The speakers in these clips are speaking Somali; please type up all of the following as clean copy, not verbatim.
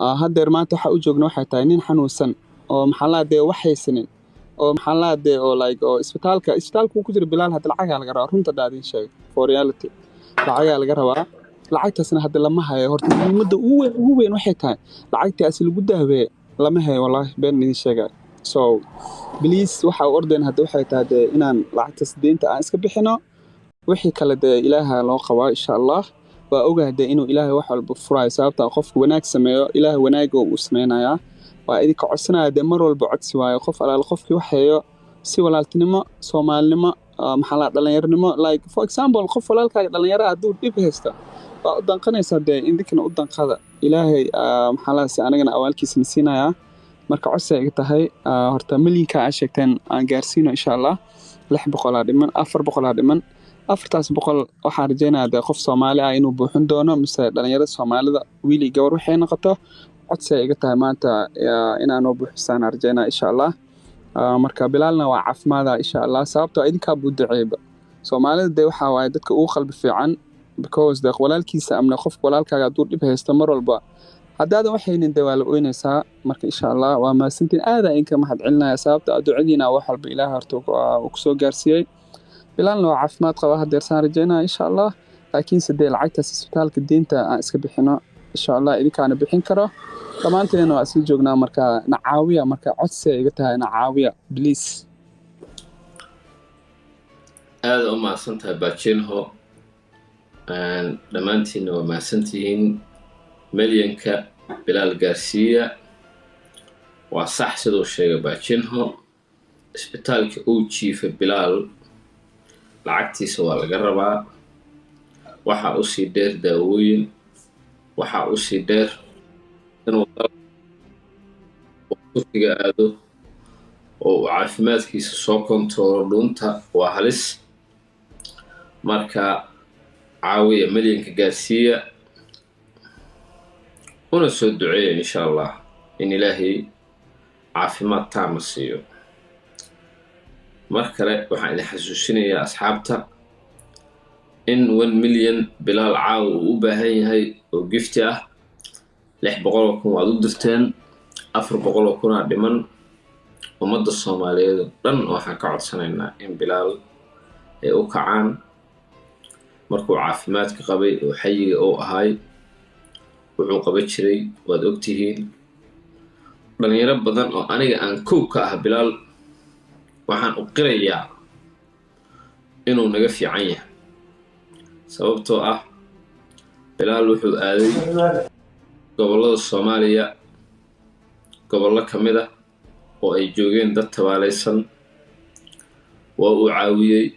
Haddeer maanta waxa u joogna waxay tahay nin xanuunsan oo maxaa la dee wax haysanin oo maxaa la dee oo like oo isbitaalka uu ku jira Bilaal. Hadda lacagaa laga rabaa, runta haddaa idin sheego, for reality lacagaa laga rabaa. Lacagtaasna hadda lama hayo. Horta muhiimadda ugu weyn waxay tahay lacagtaasi lagu daaweeye lama hayo, wallaahi been idin sheegay. So please, waxa u ordayna hadda waxay tahay dee inaan lacagtaas deynta aan iska bixino. Wixii kale dee Ilaaha loo qabaa, insha Allah. Waa ogahay dee inuu Ilaahay wax walba furayo, sababta qofku wanaag sameeyo Ilaahay wanaaga uu sameynayaa. Waa idinka codsanaya dee, mar walba codsi waayo. Qof alaal qofkii waxeeyo si walaaltinimo, Soomaalinimo, maxaa la dhalinyaronimo, like for example qof walaalkaaga dhalinyaro hadduu dhib haysta waa u danqanaysaa dee, idinkana u danqada. Ilaahay maxaa la si anagana awaalkiisana siinayaa. Marka codsi ay iga tahay, horta milyinka aa sheegteen aan gaarsiino, insha Allah. 600-aa dhiman, 400-aa dhiman. 400-taas waxaan rajeynayaa dee qof Soomaali ah inuu buuxin doono mise dhalinyarada Soomaalida, wiil iyo gabar waxay noqoto. Codsi ay iga tahay maanta inaa noo buuxisaan aan rajeynaya, insha Allah. Marka Bilaalna waa caafimaada, insha Allah, sababtoo idinkaa buu duceeyba. Soomaalida dee waxaa waaye dadka ugu qalbi fiican, because dee walaalkiisa amna qofka walaalkaaga hadduu dhib haysto mar walba haddaadan waxaynin dee waa la oynaysaa. Marka insha Allah waa mahadsantiin, aadaa idinka mahad celinaya, sababta ducadiina wax walba Ilaahay horta uu kusoo gaarsiiyey. Bilaalna waa caafimaad qaba hadeersaan rajeynaya, insha Allah. Laakiinse dee lacagtaas isbitaalka deynta aan iska bixino, insha Allah. Idinkaana bixin karo, dhammaanteena waa isla joognaa. Marka na caawiya, marka codsi ay iga tahay, na caawiya please. Aada u mahadsan tahay, Bajinho. Dhammaantiinna waa mahadsantihiin. Milyanka Bilaal gaarsiiya. Waa sax siduu sheegay Bajinho, isbitaalka uu jiifa Bilaal lacagtiisa waa laga rabaa. Waxaa usii dheer daawooyin, waxaa usii dheer inuu Turkiga aado oo uu caafimaadkiisa soo kontaroolo. Dhuunta waa halis. Marka caawiya, milyanka gaarsiiya, una soo duceeya, insha Allah, in Ilaahay caafimaad taama siiyo. Mar kale waxaan idin xasuusinayaa, asxaabta, in 1 million Bilaal caawa uu u baahan yahay oo gift ah. 600,000 waad u dirteen, 400,000-aa dhiman. Ummadda Soomaaliyeed oo dhan waxaan ka codsanaynaa in Bilaal ay u kacaan. Markuu caafimaadka qabay oo xayiga uu ahaay wuxuu qaba jiray waad ogtihiin. Dhalinyaro badan oo aniga aan kow ka ah, Bilaal waxaan u qirayaa inuu naga fiican yahay, sababtoo ah Bilaal wuxuu aaday gobollada Soomaaliya, gobollo ka mid ah oo ay joogeen dad tabaalaysan, waa uu caawiyey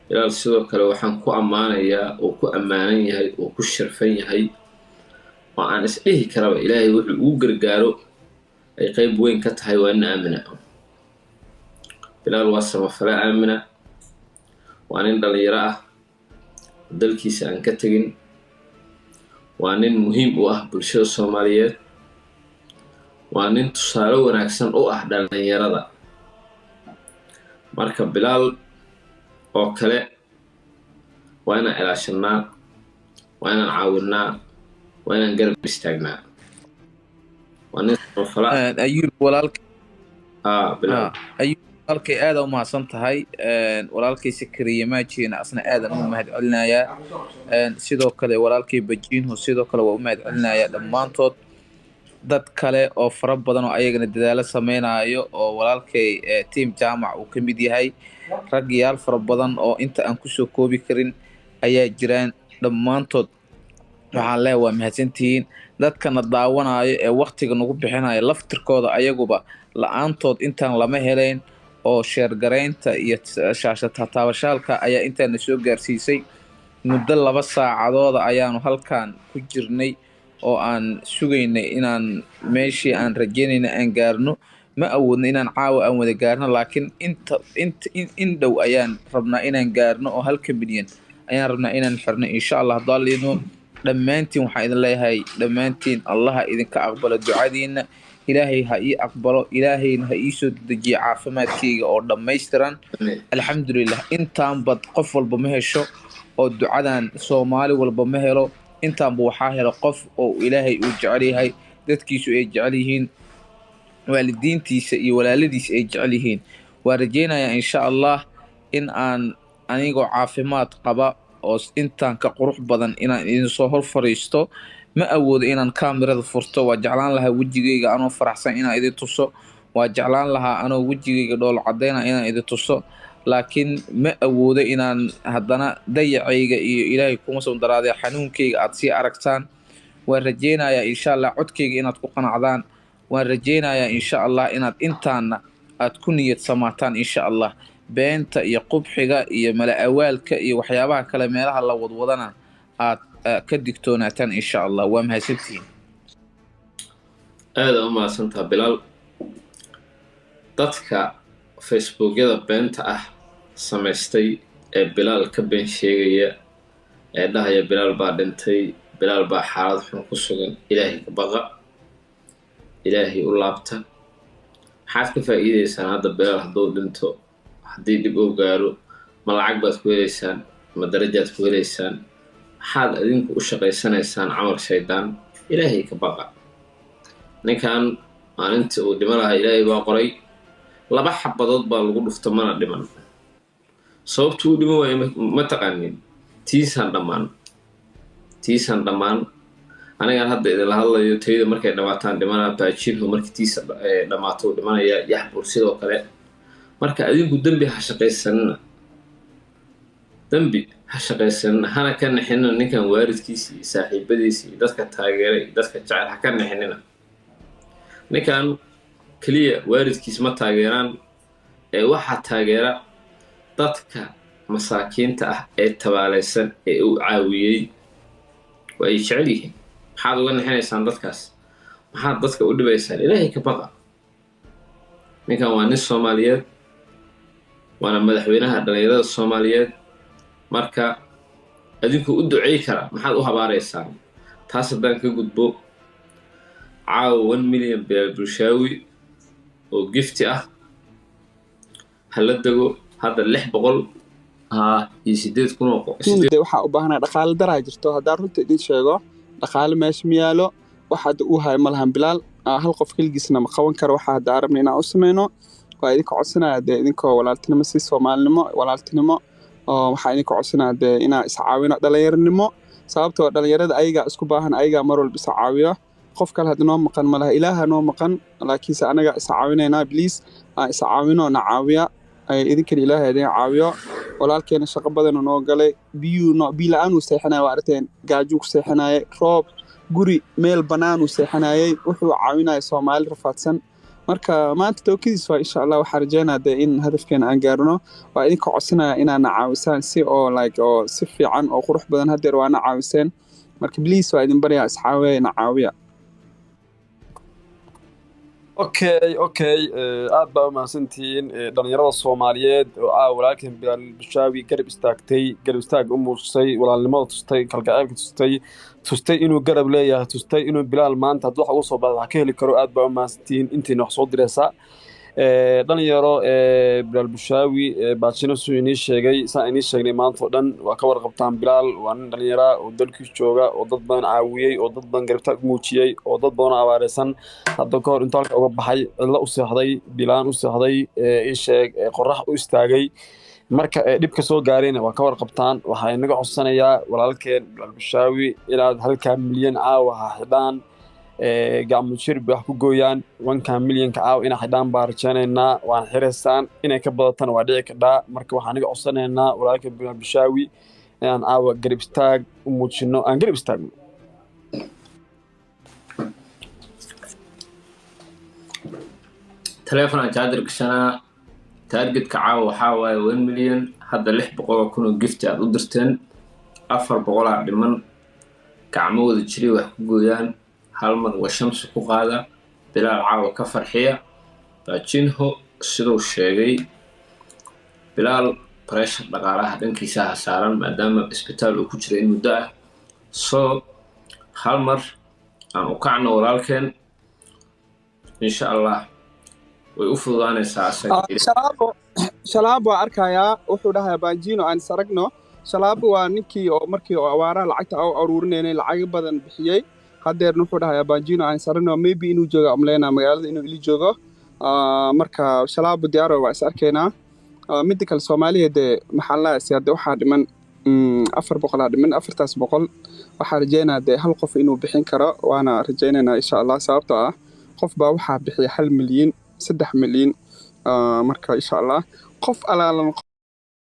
Bilaal. Sidoo kale waxaan ku ammaanayaa oo ku ammaanan yahay oo ku sharfan yahay oo aan isdhihi karaba Ilaahay wuxuu ugu gargaaro ay qayb weyn ka tahay, waa nin aamina. Bilaal waa samafale aamina, waa nin dhalinyaro ah dalkiisa aan ka tegin, waa nin muhiim u ah bulshada Soomaaliyeed, waa nin tusaale wanaagsan u ah dhalinyarada. Marka Bilaal oo kale waa inaan ilaashanaa, waa inaan caawinaa, waa inaan garab istaagnaa. Waa nin samafala. Ayuub walaalka. Ah, Bilaal. Ayuub walaalkay, aada u mahadsan tahay. Walaalkay Sakariye Maajiina asna aadan u mahad celinayaa. Sidoo kale walaalkay Bajiinho sidoo kale waa u mahad celinayaa. Dhammaantood dad kale oo fara badan oo ayagana dadaalo sameynaayo oo walaalkay team Jaamac uu ka mid yahay, ragyaal fara badan oo inta aan kusoo koobi karin ayaa jiraan. Dhammaantood waxaan leeyahay waa mahadsantihiin. Dadkana daawanayo ee waktiga nagu bixinayo laftirkooda ayaguba la-aantood intaan lama helayn, oo share garaynta iyo shaashad taabashaalka ayaa intaana soo gaarsiisay. Muddo 2 saacadooda ayaanu halkan ku jirnay oo aan sugaynay inaan meeshii aan rajeynayna aan gaarno. Ma awoodno inaan caawa aan wada gaarno, laakiin inta inta in dhow ayaan rabnaa inaan gaarno oo 1-ka milyan ayaan rabnaa inaan xirno, insha Allah, hadduu liidmo. Dhammaantiin waxaan idin leeyahay, dhammaantiin Allaha idinka aqbalo ducadiina. Ilaahay ha ii aqbalo, Ilaahayna ha ii soo dedejiyo caafimaadkayga oo dhammaystiran. Alxamdulilah, intaan bad qof walba ma hesho oo ducadan Soomaali walba ma helo. Intaanba waxaa hela qof oo Ilaahay uu jecel yahay, dadkiisu ay jecel yihiin, waalidiintiisa iyo walaaladiisa ay jecel yihiin. Waa rajeynayaa, insha Allah, in aan anigoo caafimaad qaba oo intaan ka qurux badan inaan idin soo hor fariisto. Ma awoodo inaan kaamirada furto. Waa jeclaan lahaa wejigayga anoo faraxsan inaan idin tuso, waa jeclaan lahaa anoo wejigayga dhoolo cadayna inaan idin tuso, laakiin ma awoodo inaan haddana dayacayga iyo, Ilaahay kuma soo daraadee, xanuunkayga aad sii aragtaan. Waan rajeynayaa, insha Allah, codkayga inaad ku qanacdaan. Waan rajeynayaa, insha Allah, inaad intaana aad ku niyad samaataan, insha Allah. Beenta iyo qubxiga iyo mala awaalka iyo waxyaabaha kale meelaha la wadwadana aad ka digtoonaataan, insha Allah. Waa mahadsantihiin. Aada u mahadsantaha, Bilaal. Dadka Facebookyada beenta ah samaystay ee Bilaal ka been sheegaya, ee dhahaya Bilaal baa dhintay, Bilaal baa xaalad xun ku sugan, Ilaahay ka baqa, Ilaahay u laabta. Maxaad ka faa'iideysaan hadda Bilaal hadduu dhinto, haddii dhib uu gaaro? Ma lacag baad ku heleysaan? Ma darajaad ku heleysaan? Maxaad adinku u shaqaysanaysaan? Camal shaydaan. Ilaahay ka baqa. Ninkan maalintii uu dhima lahaa Ilaahay baa qoray. Laba xabadood baa lagu dhufto, mana dhiman. Sababtu uu dhiman waayo ma taqaanin? Tiisaan dhammaan, tiisaan dhammaan. Anigaan hadda idinla hadlayo, tayda markay dhamaataan dhimanaa. Baajinho markii tiisa dhammaato uu dhimanaya. Yaxbur sidoo kale. Marka adinku dembi ha shaqaysanina, dembi ha shaqaysanina, hana ka nixinina ninkan waalidkiisa iyo saaxiibadiisa iyo dadka taageeray iyo dadka jecel. Ha ka nixinina. Ninkan keliya waalidkiis ma taageeraan ee waxaa taageera dadka masaakiinta ah ee tabaalaysan ee uu caawiyey. Waa ay jecel yihiin. Maxaad uga nixinaysaan dadkaas? Maxaad dadka u dhibaysaan? Ilaahay ka baqa. Ninkan waa nin Soomaaliyeed, waana madaxweynaha dhalinyarada Soomaaliyeed. Marka adinku u ducey kara, maxaad u habaaraysaan? Taas haddaan ka gudbo, caawa 1 million Bilaal Bulshaawi oo gift ah hala dego. Hadda 600 haa iyo 8,000 oo de waxaa u baahanaa dhaqaale daraa jirto. Haddaan runta idin sheego, dhaqaale meesha ma yaalo. Wax hadda uu hayo ma lahan Bilaal. Hal qof keligiisna ma qaban karo. Waxa hadda arabna inaan u sameyno waa idinka codsanaya dee, idinkoo walaaltinimo, si Soomaalinimo, walaaltinimo oo waxaa idinka codsanaya dee inaa iscaawino dhalinyaranimo, sababtoo dhalinyarada ayagaa isku baahan, ayagaa mar walba iscaawiyo. Qof kale hadda noo maqan ma laha, Ilaaha noo maqan, laakiinse anaga iscaawinaynaa. Please, aan iscaawino, na caawiya idinkana, Ilaahay idin caawiyo. Walaalkeena shaqo badanuu noo galay. Biyuu no biyo la-aanuu seexanaya, waa aragteen. Gaajuu ku seexanayay, roob, guri meel bannaanuu seexanayay. Wuxuu caawinaya Soomaali rafaadsan. Marka maanta tookadiis waa, insha Allah, waxaa rajeynaa dee in hadafkeena aan gaarno. Waa idinka codsanaya inaana caawisaan si oo like oo si fiican oo qurux badan. Haddeer waana caawiseen. Marka please, waa idin baryaa, iscaawiya, na caawiya. Okay, aad baa u mahadsantihiin dhalinyarada Soomaaliyeed oo caawa walaalkan Bilaal Bushaawi garab istaagtay, garab istaag u muujisay, walaalnimada tustay, kalgaceylka tustay, tustay inuu garab leeyahay, tustay inuu Bilaal maanta hadduu wax ugu soo baxdo wax ka heli karo. Aad baa u mahadsantihiin intiina wax soo diraysa. Dhalinyaro, Bilaal Bushaawi, Baajino suu inii sheegay, saan inii sheegnay maanta oo dhan waa ka warqabtaan. Bilaal waa nin dhalinyara oo dalkiis jooga, oo dad badan caawiyey, oo dad badan garabtaag u muujiyey, oo dad badan oo abaareysan hadda ka hor intuu halka uga baxay cidlo u seexday, bilaan u seexday, ii sheeg, qorax u istaagay. Marka dhibka soo gaarayna waa ka warqabtaan. Waxaa inaga codsanayaa walaalkeen Bilaal Bushaawi inaad halkaa milyan caawa ha xidhaan, gacmo jir bay wax ku gooyaan. Wankaa milyanka caawa inaa xidhaan baa rajaynaynaa, waana xiraysaan. Inay ka badatana waa dhici kadhaa. Marka waxaan naga codsanaynaa walaalka Bilaal Bushaawi inaan caawa garab istaag u muujino, aan garab istaagno. Taleefon aan jaajar gashanaa. Targetka caawa waxaa waaye 1 million. Hadda 600,000 oo gift aad u dirteen, 400-aa dhiman. Gacmo wada jiray wax ku gooyaan. Hal mar waa shamsi ku qaada, Bilaal caawa ka farxiya. Baajinho siduu sheegay, Bilaal pressure dhaqaalaha dhankiisa ha saaran, maadaama isbitaal uu ku jiray in muddo ah. So hal mar aan u kacno walaalkeen, insha Allah way u fududaanaysaa asaga. Shalaabo, Shalaabo waa arkayaa. Wuxuu dhahayaa, Baajino, aan is aragno. Shalaabo waa ninkii oo markii oo awaaraha lacagta u aruurinaynay lacago badan bixiyey. Haddeerna wuxuu dhahayaa Banjino aan sarano, maybe inuu joogo amleynaa magaalada inuu ili joogo. Marka Shalaabo diyaaro, waa is arkaynaa. Midda kale, Soomaaliya dee maxaa la hadde waxaa dhiman 400 aa dhiman. 400 waxaa rajeynaa dee hal qof inuu bixin karo, waana rajaynaynaa insha Allah, sababtoo ah qof baa waxaa bixiya 1 milyan, 3 milyan. Marka insha Allah qof alaalan.